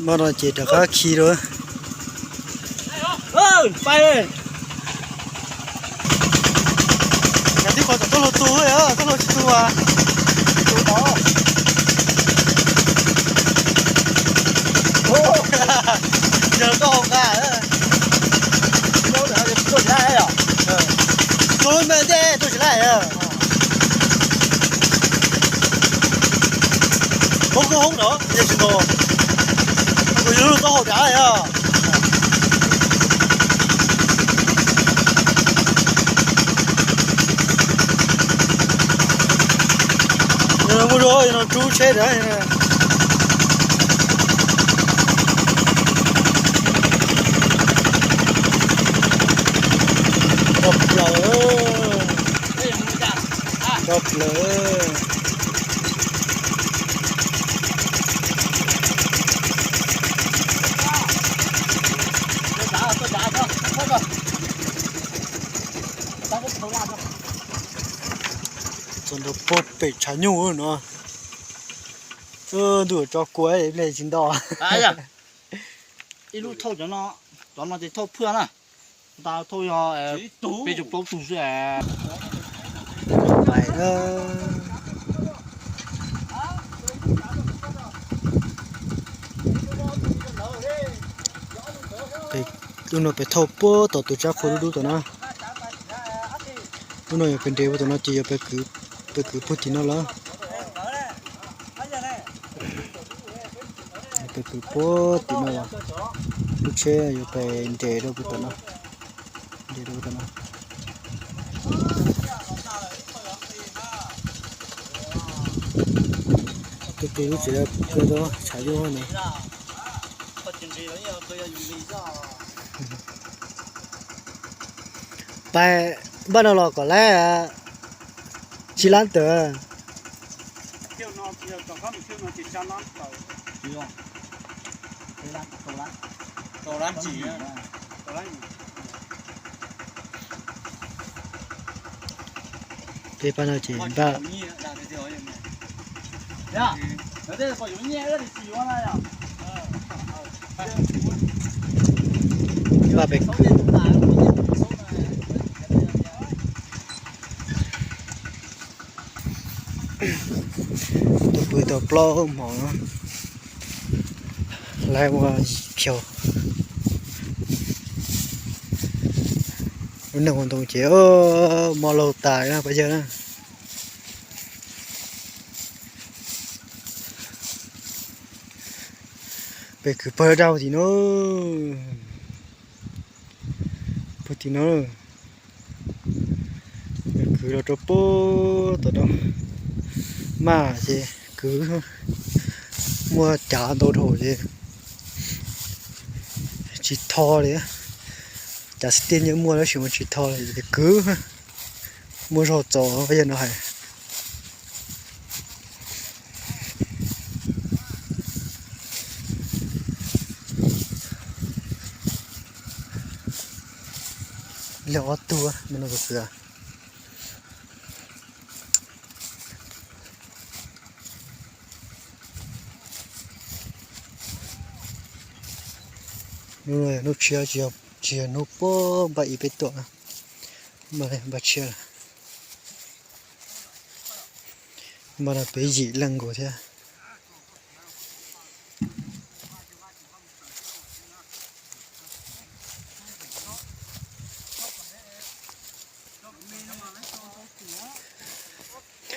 Npaj no ces rov qab khi rau. Twb qhov txog tub hluas tu, tub hluas tsis tu as. Yog koj hau nqa. Tus me ntej tuaj tsis laij. Hoob kub hoob no yog tsis nto. Kuv yug lub taub hau dav yog. Yog no muaj zog, yog no rub tsheb dav. Nto plaws, nto plaws. Txog nrho puag pem tshav nyuj no. Ntuj tso kua ib pliag tsis nto. Ib lub thauj cov no, cov no ces thauj phwj na. Tau thauj yog peb caug plaub tug xwb. Lub no peb thauj puag tom tus tsab qhua dub dub tom no. Lub no yog peb nres puag tom no ces yog peb kwv puag tim no lawm. Peb kwv puag tim no los lub tsheb yuav peb nres rau puag tom no. Nres rau puag tom no. Tus tus lub tsev kawg tau tshav yuj ne. Pais npaj no los kom lab tsis lab tawm. Peb pab no ces npaj, npaj peb kwv. Tus pw tau plaub hmo no, lawv ua khiaus. Lub neej ua ntoo ces mob laug tas na pab yawg na. Peb kwv pawg dab tim no, pawg tim no. Peb kwv los rau puag tom no, maj ces kwv, muaj cav ntau dhau ces tsis tho li. Cav xib tiaj nyiaj muaj tab sis mas tsis tho li ces kwv, muaj zog txaus pab yawg no hais. Leej ob tug me no kuv xwb. Hnub no yog hnub tshiab, tsis yog hnub puag npaj ib peb tuam na, npaj tshiab lawm. Npaj no peb yim leej nkaus thiab.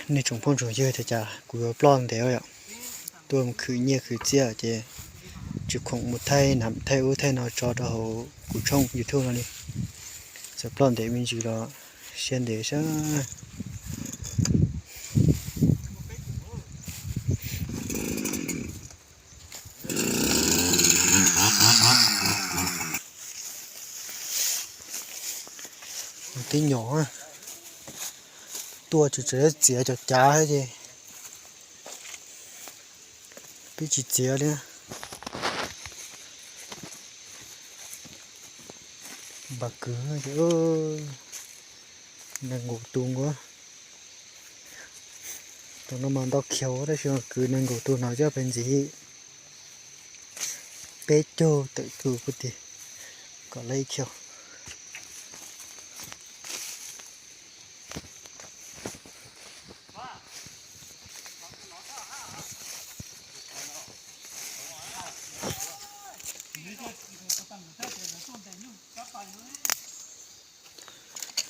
Nej tsoom phooj tsoom ywg, tias cas kuv yuav ploj ntev yom, tuaj mus khwv nyiaj khwv txiaj ces tsis khoom mus thaij nam thaij ub thaij no tso rau hauv kuv tshooj YouTube no li. Txawm ploj ntev me ntsis los siab ntev sab. Tib nyom tuaj tsis txiav cov cav thiab ces peb tsis txiav li. Npaj kwv ces nees nkaum tus nkaus. Tus no mas ntau khiaus tab sis mas kwv nees nkaum tus no coj pes ntxiv. Peb caug tawm tus puag tim kom lawv ib khiav.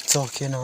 Txog kiag no.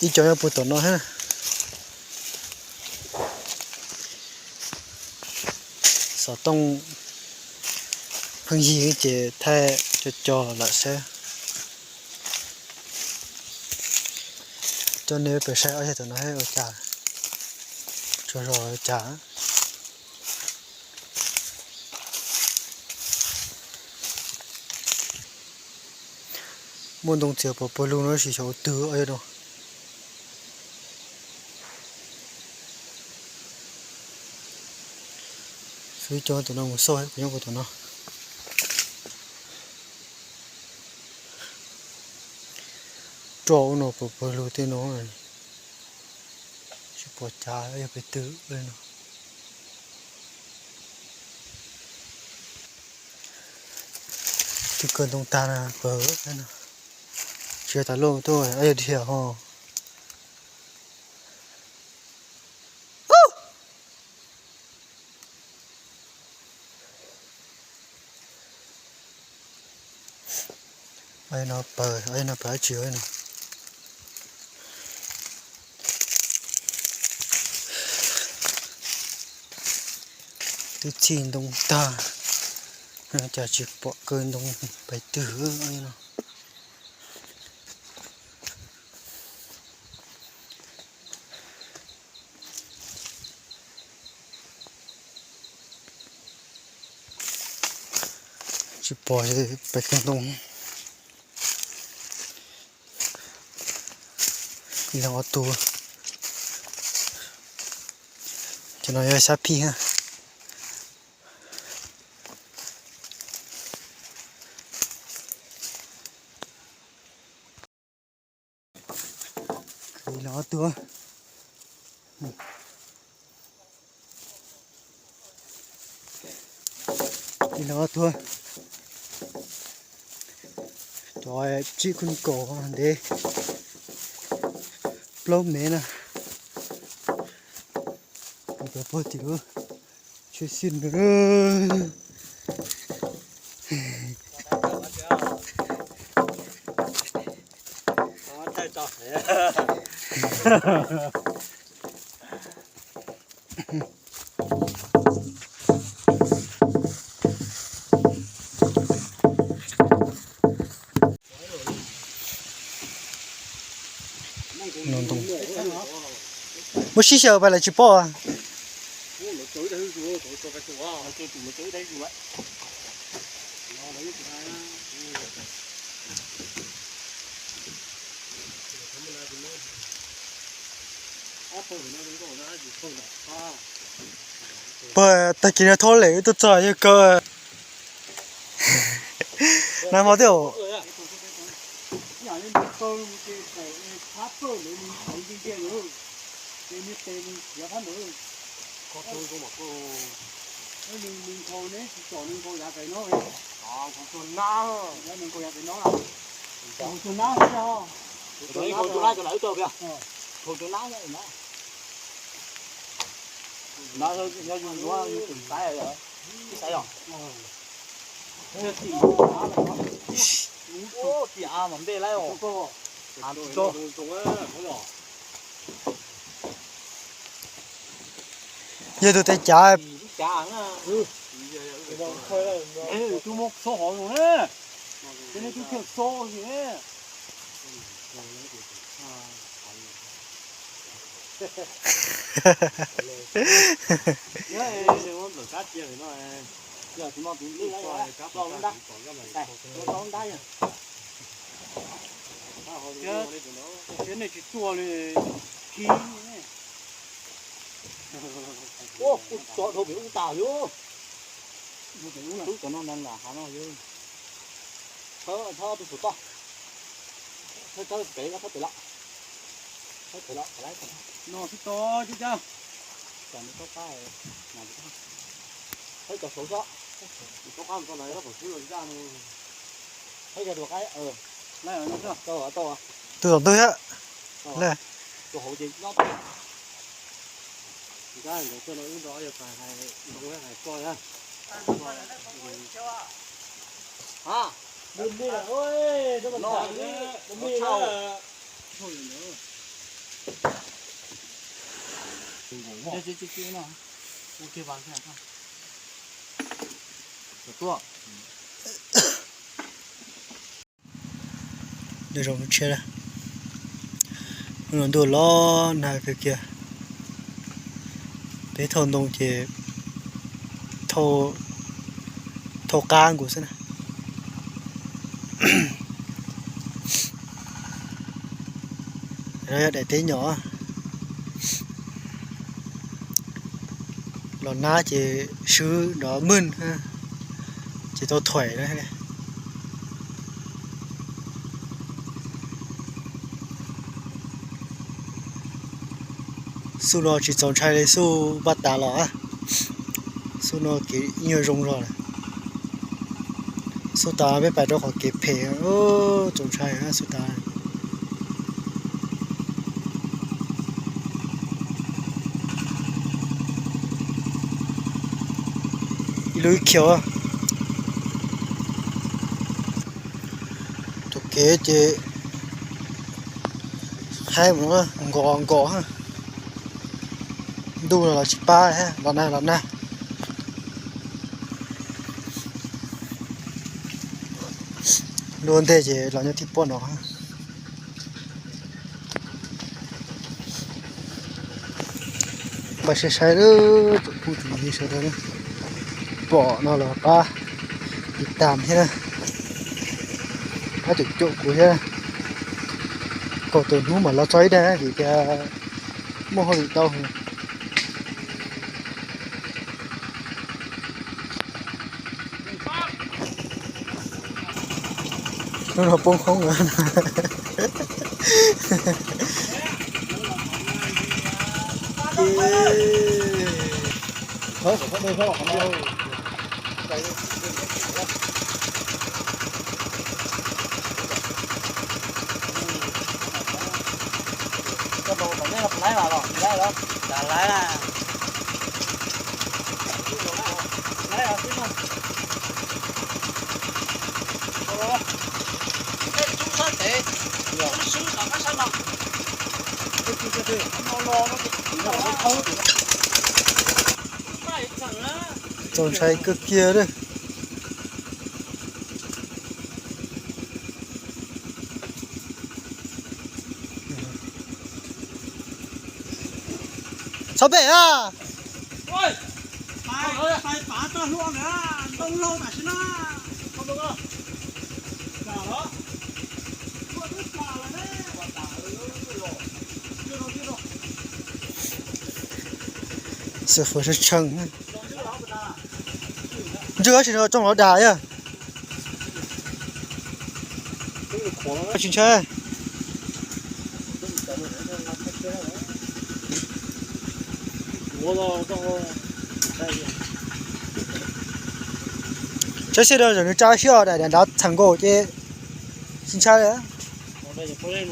Ib co nyob puag tom no thiab. Xov tooj pheej yig ces thaij co co lawm seb. Coj nej pem saib ob yawg tom no ua cas, tsaug zog ua cas. Muaj ntoo txias pov pawg lug no tab sis xyov ua twg no. Xub cov tom no mus xauj kuv nyob puag tom no. Roj ub no pov pawg lug tej no, tsis pom cas yog pes twg no. Twb kaw ntoo tag na pawg no. Tsis tas luj tuaj yog dhia ho. No pawg, no pawg dab tsi no. Twb txhij ntoo tag, cas tsis pom kaw ntoo pes twg no. Tsis pom pes kawg ntoo. Ib leeg ob tug. Cov no yog sab phij na. Ib leeg ob tug. Ib leeg ob tug. Cov tsib kub kaum ntev plaub mev na. Cov puag tim lub tsheb xij no. Muab sib xyaw pais lawm tsis paub. Puag tag kis no thob lem wb tuaj txog yawg kaw. Nag hmo twb Yog tus tes cav. Siab nej tsis tuaj li, khi. Ua kuv tso dhau pem ub tas li. Tub cov no na lam hav no yog. Thawb, thawb tus saum toj. Thawb, thawb pem, thawb pem lawm. Thawb pem lawm, no xwb tod cab cab. Thawb cov saud xwb. Thawb cov dua qaib. Tus tom ntug thiab. Ntuj los los nag kawg kiag. Peb thauj ntoo ces thauj qab nkaus xwb na. Yog daim teb nyom los nab ces swb nrov mwj, ces tau thuam na. Xub no tsis txaus ntshai li xub npaj tas los. Xub no kev ib nyuag zoo zog lawm. Xub tas peb pais rau qhov kev phem, txaus ntshai xub tas. Ib lub ib khiav. Tus kev ces haib mus nkos nkos. Ntuj no los tsis pab, los nag los nag. Lub ntej ces los nyob tib pob no. Npaj siab saib lawm tsoom phooj tsoom ywg sawv daws, pom no los pab tiv tam thiab na, pab caum caum kuv thiab, kom tus hnub mam los txog ib dag vim tias muaj hauj lwm tau. Hnub no poob hoob. Txaus ntshai kawg kiag lawm. Txhob pem a. Xav fwv tshee tshee. Ntswg tab sis no tsoo los dag yog. Tsis ntshai. Tsaib siab rau nws tsa siab daim nrad txheem nkaus ces tsis ntshai li. Nplees nplees.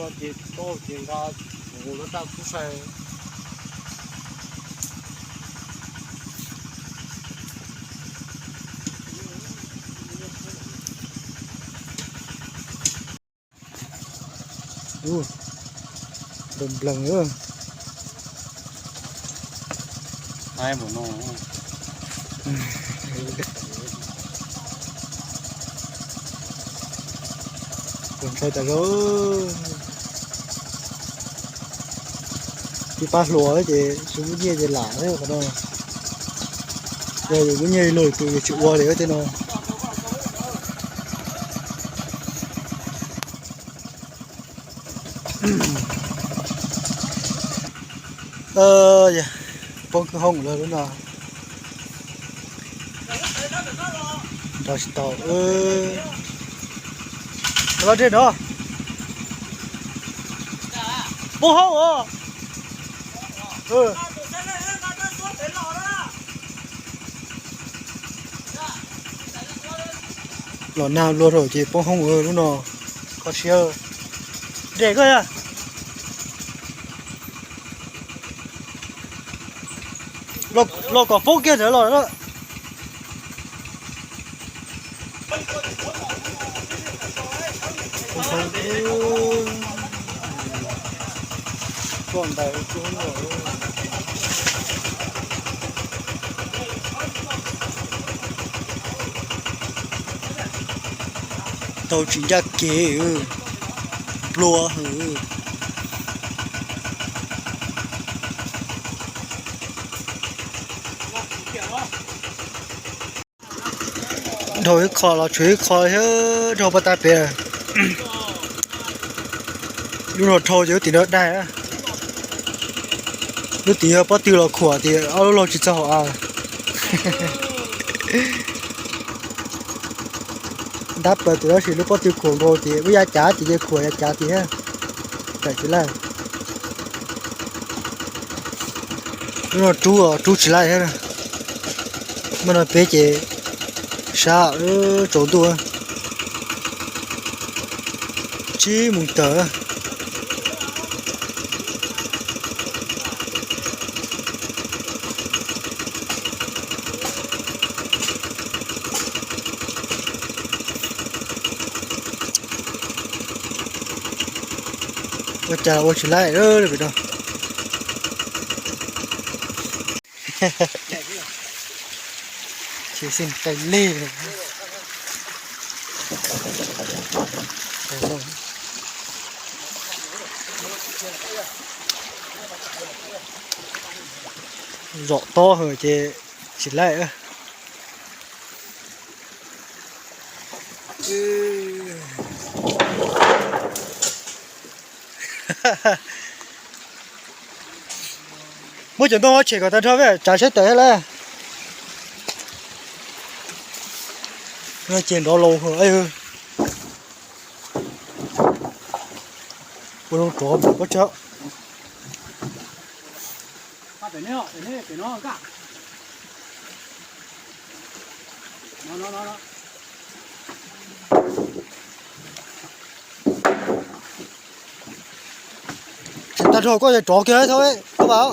Tus ntshai tas zog. Tib pab hluas ces tsis muaj nyiaj ces lam qhov no. Yog yus muaj nyiaj li luag tus yus tsis ua li tej no. Poob kwj hoob lawm lub no. Nrog tsis tau. Los dej no. Poob hoob os. Los nag luag rau ces poob hoob lub no. Kho siab. Dej koj yog. Los kom poob kiag ntawd los. Tau tsis ncaj kev, nplua hwv. Dhau ib qho los tshuav ib qho thiab, dhau paj tag pem. Lub no dhau ces lub tim no daig. Lub tim yog pob tw los khuam tias ob lub laug tsis txog hauv av. Ntab plaws tim tab sis lub pob tw khuam nkaus ces ub yav cav ces yeej khuam yav cav tiag. Tawm tsis laij. Lub no rub, rub tsis laij thiab. Muaj no peb ces sab tsaus ntuj. Tsib moos tawm. Ua cas ua tsis laij pem no. Ces xij tais lej. Zom tob hwv ces tsis laij. Muab cov ntoo tshem kom tag nrho, tsav sab tawm thiab lawm. Ces nrov laus. Ua zoo rov pem pob tsag. Tsis tag nrho koj rov kiag thaum koj vas.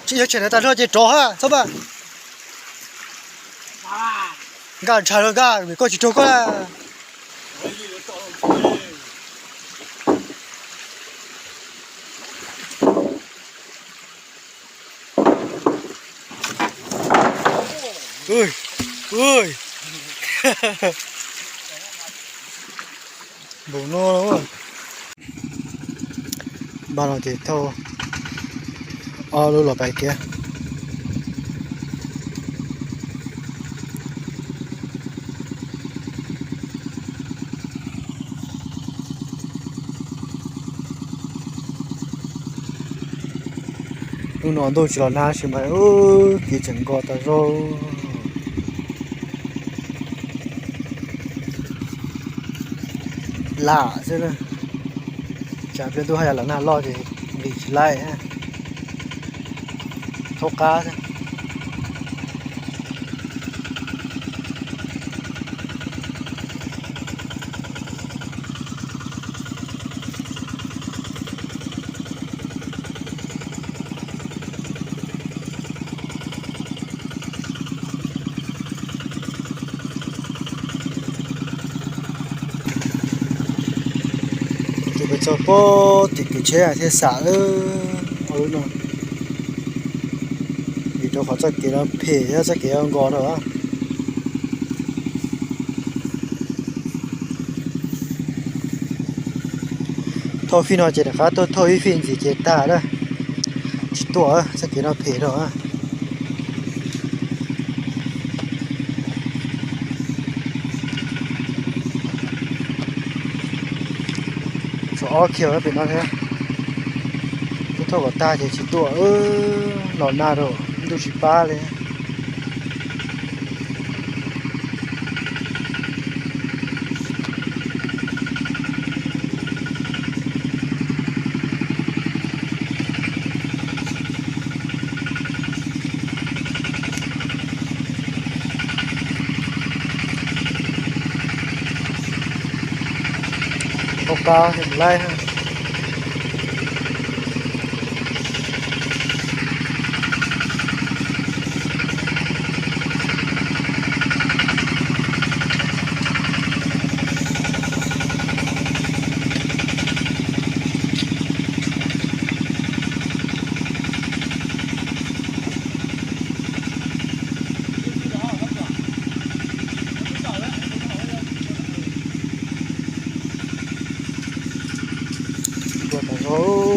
Tsis yog tshem tag nrho ces rov ha txhob mas. Nkaj ntshai los nkaj vim koj tsis raug koj. Npaum no. Npaj no ces thauj ob lub los pais kiag. Hnub no ntuj tsis los nag tab sis mas kev tseem nkos tas zog. Lam xwb na. Tsam pliag ntuj haj yam los nag loj ces nqis tsis laij. Thaub qab xwb. Tsuas pes txog pob tim kwv tsheb thiaj xam lawm. Ua lub no vim rau qhov txoj kev no phem thiab txoj kev nkos rau. Thauj fij no ces rov qab tuaj thauj ib fij ntxiv ces tag lawm. Tsis tuaj, txoj kev no phem rau. Tshuav ob kiag pem no thiab. Tuaj thauj kom tag ces tsis tuaj, los nag rau ntuj tsis pab li. Tau qab laib. Tuaj tas zog.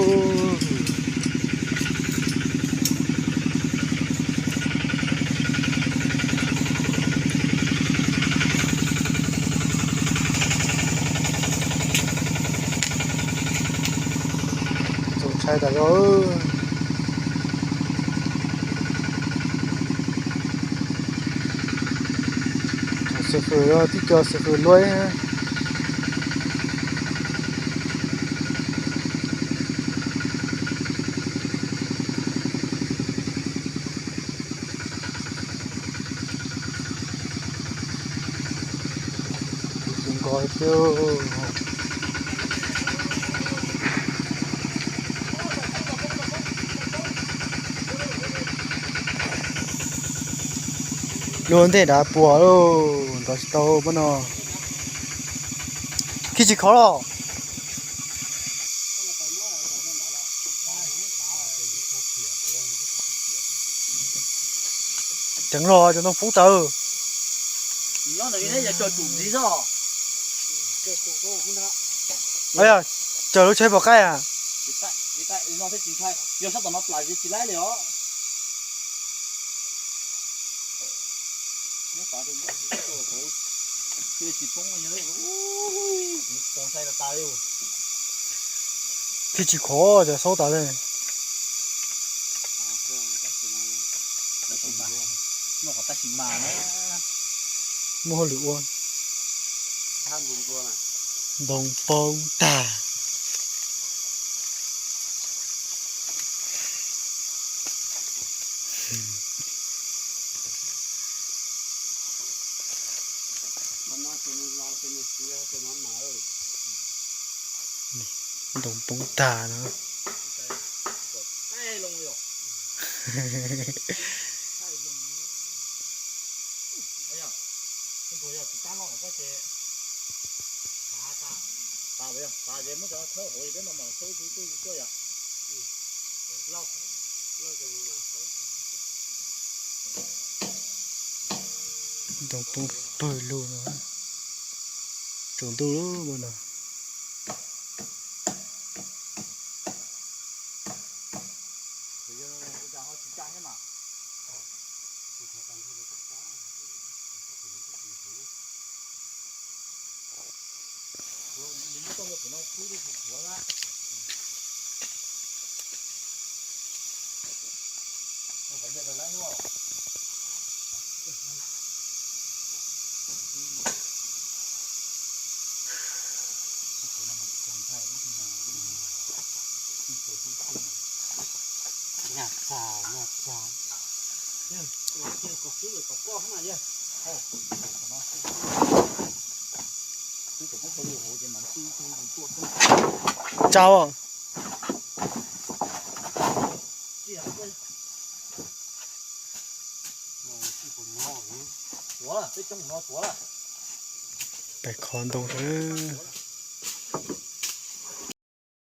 Txaus ntshai tas zog. Xov xwm, tib co xov xwm luaj. Tus nkaus tiag. Lub ntej nrad puas lauj, nrov tsis tau pab no. Khi tsis khov los. Ceev los cov ntoo poob tawv. Caws lub tsheb pom qaij a. Thiaj tsis khov, cov saub tas li. Muaj hauj lwm ua. Ntoo poob tag. Ntoo poob tag no. Ntoo poob pawg lug no. Tsaus ntuj lawm no. Nyaj txag, nyaj txag. Tsau. Pem kho ntoo xwb.